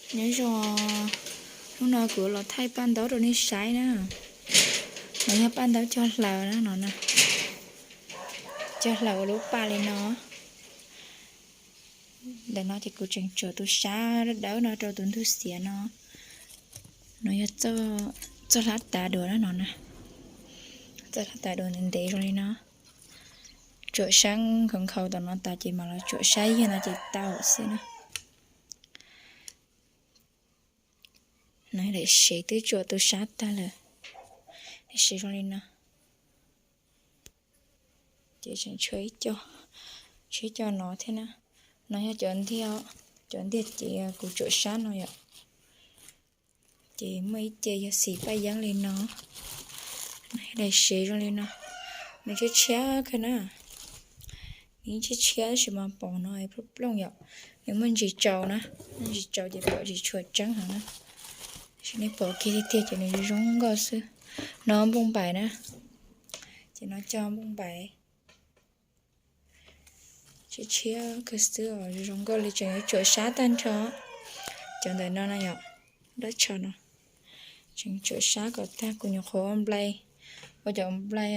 Nyob zoo, hnub no kuv los thaij paj ntaub rau nej saib na. No yog paj ntaub cog hlaws na no na. Cog hlaws ua lub paj li no. Ntawm no ces kuv tseem tsuam tus sab dawb dawb no rau tus ntug xiav no. No yog txoj hlab tav duav na no na. Txoj hlab tav duav ntev ntev zoo li no. Tsuam sab nkhaus nkhaus tom no tas ces mam los tsuam sab yag no ces tau xwb na. No daim sev twb tsuam tus sab tag lawm. Daim sev zoo li no. Ces tseem tshuav ib co, tshuav ib co no thiab na. No yog cov ntiag, cov ntiag ces kuv tsuam sab no yom. Ces muaj ib ce yog xim paj yeeb li no. No yog daim sev zoo li no. Nws tshiab tshiab kawg na. Nws yeej tshiab tshiab tab sis mas pom no plooj plooj yom. Nws muaj ntsis tsaus na, muaj ntsis tsaus ces pom tsis tshua tseeb heev na. Tab sis nej pom kiag tiag tiag ces nws zoo zoo nkauj xwb. No npauj npaim na. Ces no cog npauj npaim. Tshiab tshiab kawg xwb os, zoo nkauj li. Tseem yuav tsuam sab tag nrho. Cov ntawm no no yom, dab tsho no. Tseem tsuam sab kom tag, kuv nyuam qhuav ua nplai, ua cov nplai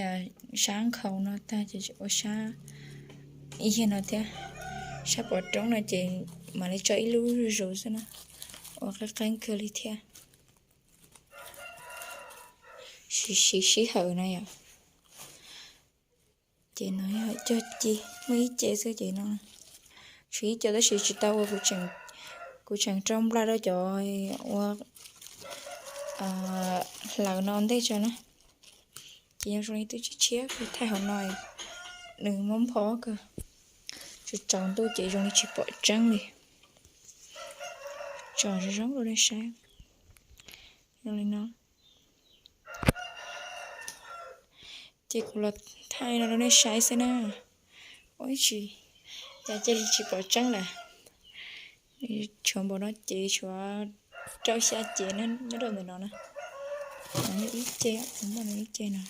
sab nkhaus no tag ces ua sab ib yag no thiab. Sab pov roob no ces mam li tso ib lub zuj zus xwb na. Ua qeeb qeeb kawg li thiab. Siv siv sij hawm na yom. Ces no yog cog ci, muaj ib ce xwb ces no tshuav ib co tab sis tsis tau ua, kuv tseem rau nplai rau cov ua hlaws no ntej tso na. Ces yog zoo li twb tshiab tshiab kawg, thaij hauv no nws mob npho kawg, tsaus tsaus ntuj ces zoo li tsis pom tseeb li. Tso zoo zoo rau nej saib, zoo li no. Ces kuv los thaij no rau nej saib xwb na. Ua ib tsis, cas cia li tsis pom tseeb lawm. Tshuav npaum no ces tshuav rau xya cev nyob rau ntawm no na. Ib ce, muaj ib ce no.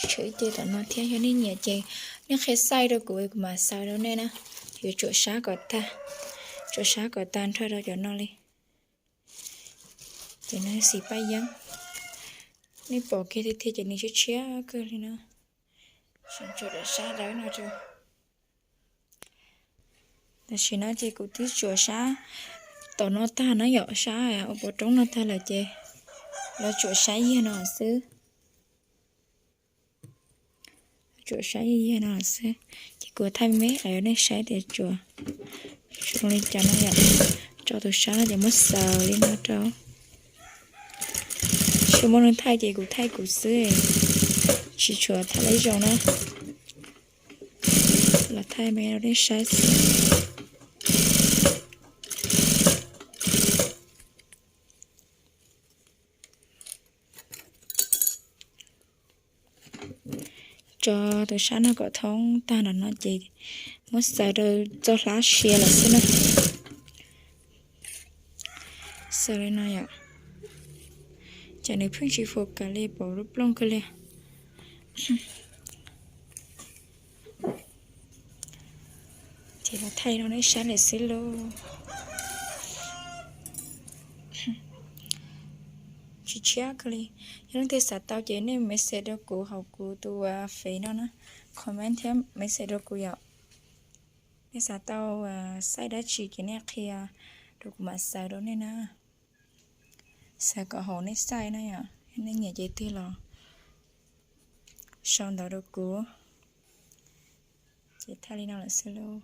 Tshuav ib ce tom no thiab, yog nej nyiam ces nej qhia xaiv rau kuv, kuv mam xaws rau nej na. Yuav tsuam sab kom tag, tsuam sab kom tag nrho rau cov no li. Ces no xim paj yeeb, nej pom kiag tiag tiag ces nws tshiab tshiab kawg li na. Tsuam daim sab dawb no rau. Tam sim no ces kuv twb tsuam sab tom no tag na yom, sab ua pov roob no tag lawm ces los tsuam sab yag no xwb. Tsuam sab yag no xwb. Ces kuv thaij me me qhov nej saib tias tsuam zoo li cas no yom. Tso tus sab no ces muab xaws li no rau. Tsis muaj neeg thaij ces kuv thaij kuv xwb, tsis tshua thaij lawv zoo na. Los thaij me rau nej saib xwb. Tso tus sab no kom thoob tag nrho no ces muab xaws rau txoj hlab sia lawm xwb na. Xaws li no yom. Ces nws pheej tsis focus li, pom plooj kawg li. Ces los thaij rau nej saib lawm xwb lauj. Tsis tshiab kawg li. Yog leej twg xav tau ces nej message rau kuv hauv kuv tus Face no na, comment thiab message rau kuv yom. Nej xav tau xaiv dab tsi ces nej qhia rau kuv mam xaws rau nej na. Xaws kom haum nej size na yom. Nej nyiam ces tig los sau ntawv rau kuv. Ces thaij li no lawm xwb lauj.